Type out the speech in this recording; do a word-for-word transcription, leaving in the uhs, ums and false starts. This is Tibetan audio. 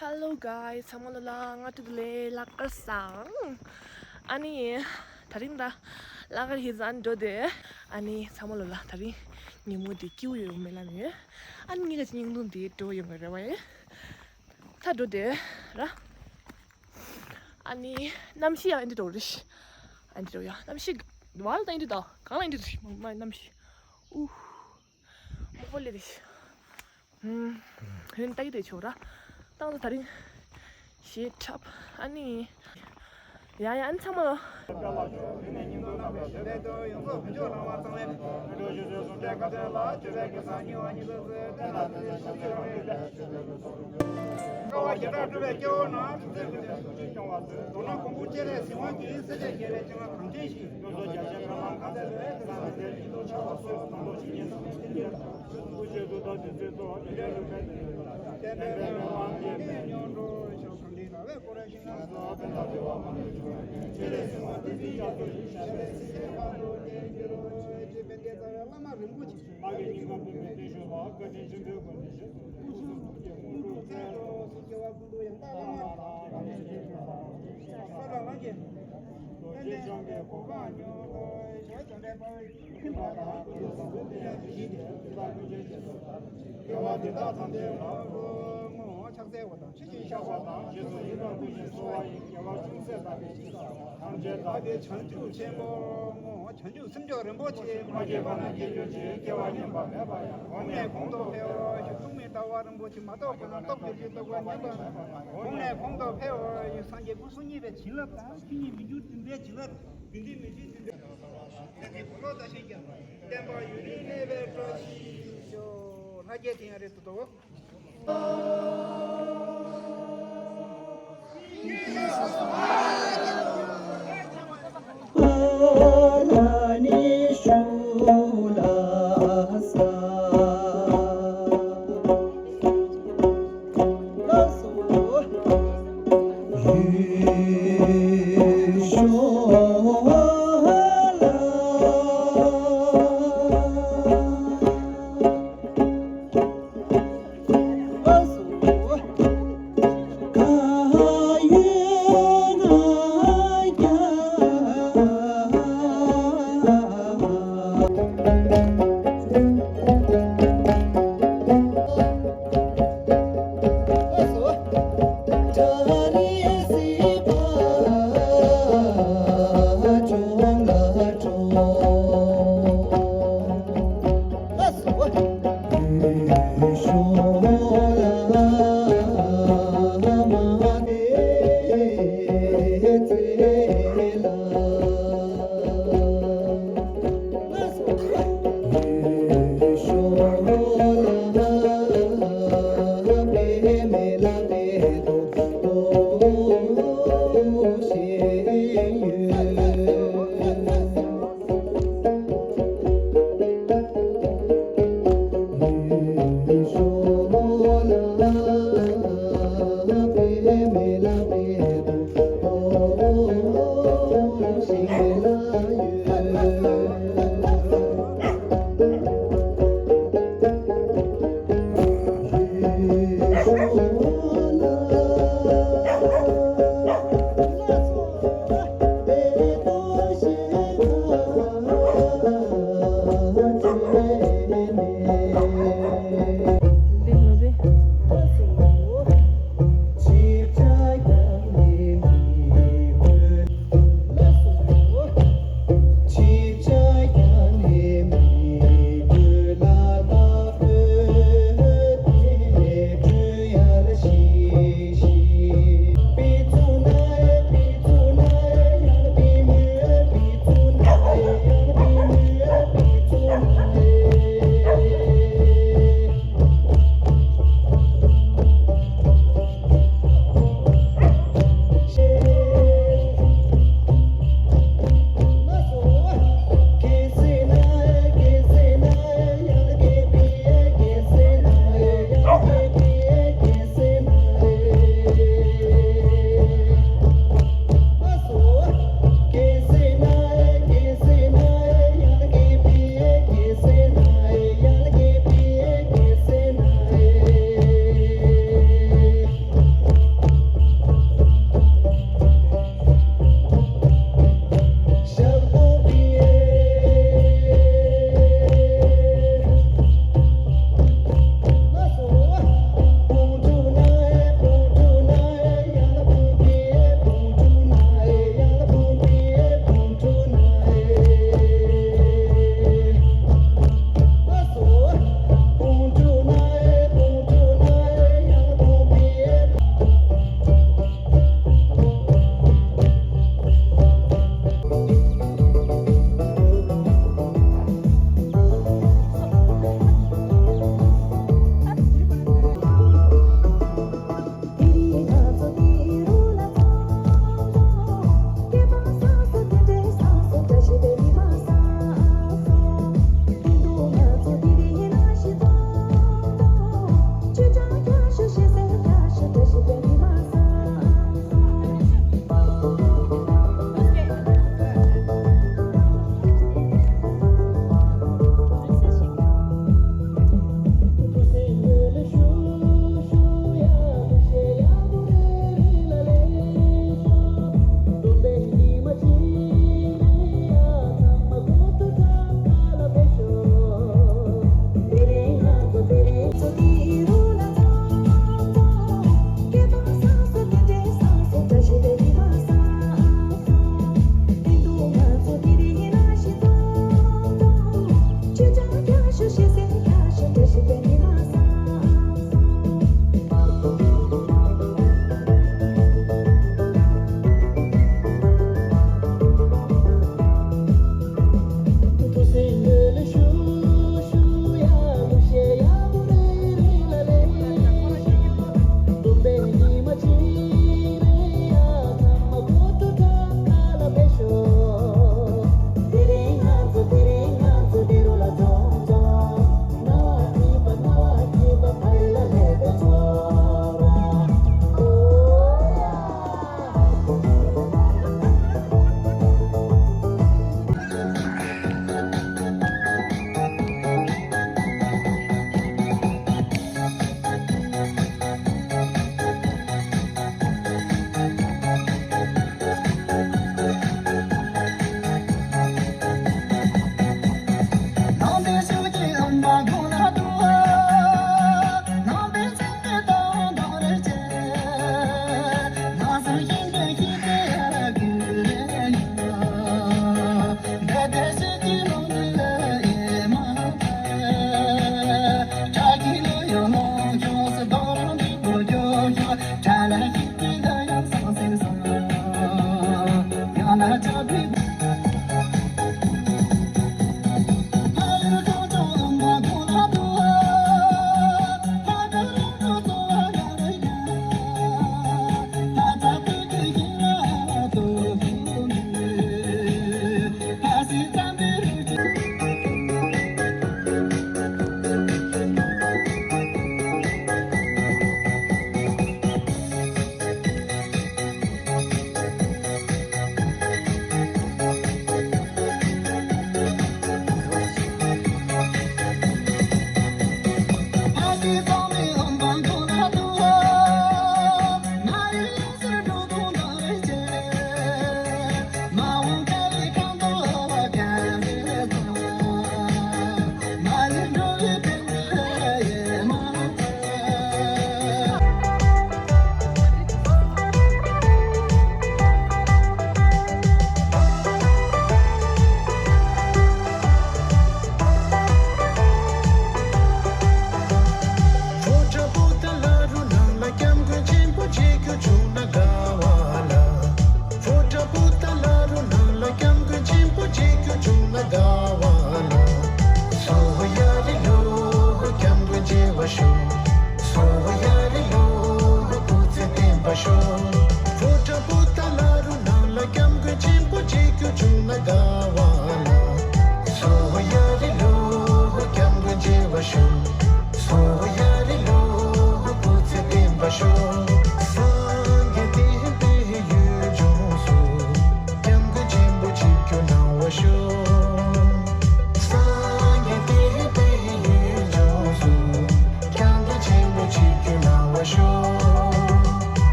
Hello guys, ཚང་མ་ལོ་ལ་སྔ་དྲོ་བདེ་ལེགས། ལགས་ཀར་བཟང་། ཨ་ནི་ད་རིང་ད་ལགས་ཀར་ཧི་ཟན་འགྲོ་དེ། ཨ་ནི་ཚང་མ་ལོ་ལ་ད་རིང་ཉིན་མོ་དེ་སྐྱིད་པོ་ཡོད་མེད་ལ་ནི། ཨ་ནི་ངེད་ཀྱི་སྙིང་རླུང་དེ་འགྲོ་ཡོང་གི་རེད་བ་ཡིན། ད་འགྲོ་དེ་ར། ཨ་ནི་གནམ་གཤིས་ཡང་འདི་འགྲོ་རེད། ཨ་འདི་འགྲོ་ཡ་གནམ་གཤིས་བར་ད་འདི་ད་གང་ལ་འདི་འགྲོ་མ་གནམ་གཤིས། ཨུ། མོག་པོ་ལེ་རེད། ཧུན་ཏག་དེ་ཆོག་ར། ཏང་ཏ་ད་རིང་ཞེ་འཁྲབ། ཨ་ནི། ཡ་ཡ་ཨ་ནི་ཚང་མ་ལོ། ཕྱག་འཚལ་བ་དང་ཆོས་ཀྱི་ཞགས་པ་དང་རྗེས་སུ་ཡི་དམ་བསྐུལ་ཞིང་གསོལ་བ་ཡི་དགེ་བ་ཅུང་ཟད་བཏབ་པའི་ཕྱིར། ཐམས་ཅད་བདག་གིས་བྱང་ཆུབ་ཆེན་པོ་བྱང་ཆུབ་སེམས་མཆོག་རིན་པོ་ཆེ་མ་སྐྱེས་པ་ན་སྐྱེ་གྱུར་ཅིག་སྐྱེ་བ་ཉམས་པ་མེད་པ་ཡང་། གོང་ནས་གོང་དུ་འཕེལ་བ་ཡི་ཐོགས་མེད་ལྟ་བ་རིན་པོ་ཆེ་མ་རྟོགས་པ་ན་རྟོགས་པའི་ཕྱིར་རྟོགས་པ་ཉམས་པ་མེད་པ། གོང་ནས་གོང་དུ་འཕེལ་བ་ཡི་སངས་རྒྱས་སྐུ་གསུང་བརྙེས་པའི་བྱིན་རླབས་དང་ཆོས་ཉིད་མི་འགྱུར་བདེན་པའི་བྱིན་རླབས་དགེ་འདུན་མི་འགྱུར་བདེན་པའི། བསྟན་པ་ཡུན་རིང་གནས་པའི་བཀྲ་ཤིས་ཤོག་ལྷ་རྒྱལ་དེ་ཡང་རེད་འདུག